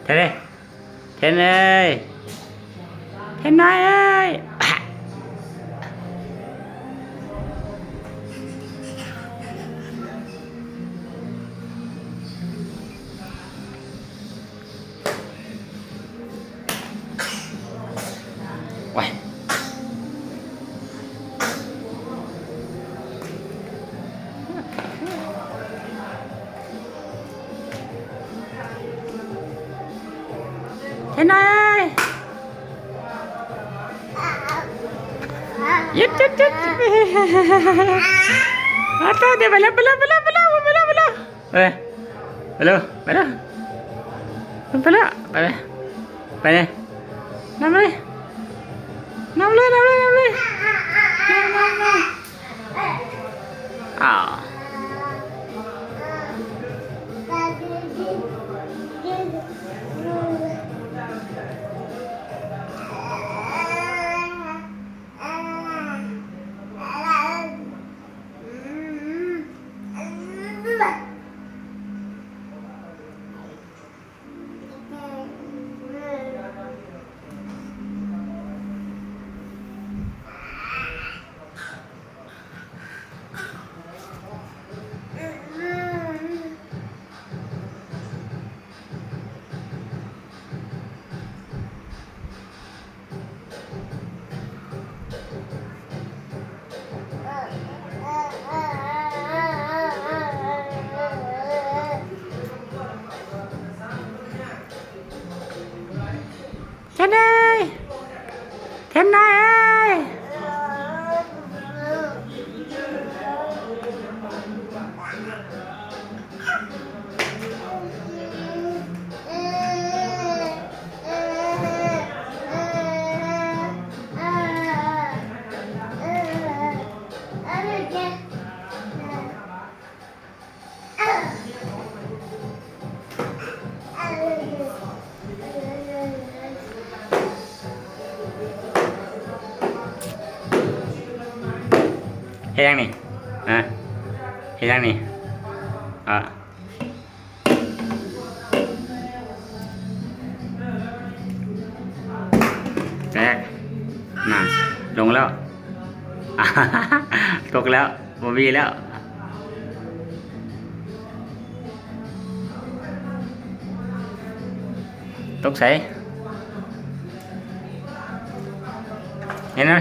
ເທນເອີຍ ເທນເອີຍ ເທນນ້ອຍເອີຍ. ເທນນ້ອຍເອີຍ ຢຸດ ຢຸດ ຢຸດ ອາ ເດີ ໄປແລ້ວ ໄປແລ້ວ ໄປແລ້ວ ໄປແລ້ວ ໄປແລ້ວ ໄປແລ້ວ ໄປແລ້ວ ໄປແລ້ວ ໄປແລ້ວ ໄປແລ້ວ ໄປແລ້ວ ນຳເລີຍ ນຳເລີຍ ນຳເລີຍ ນຳ ນຳ ນຳ ອ້າວ. ເທນເອີຍ ເທນນ້ອຍເອີຍ. ເຮັດຫຍັງນີ້? ຮະ? ເຮັດຫຍັງນີ້? ອາ. ແຕກ ນັ້ນ ລົງແລ້ວ ຕົກແລ້ວ ບໍ່ມີແລ້ວ ຕົກໃສ ເຫັນໄໝ?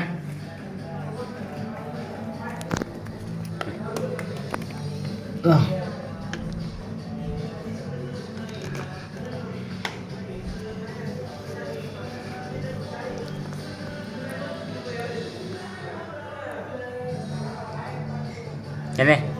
ເຫັນໄໝ?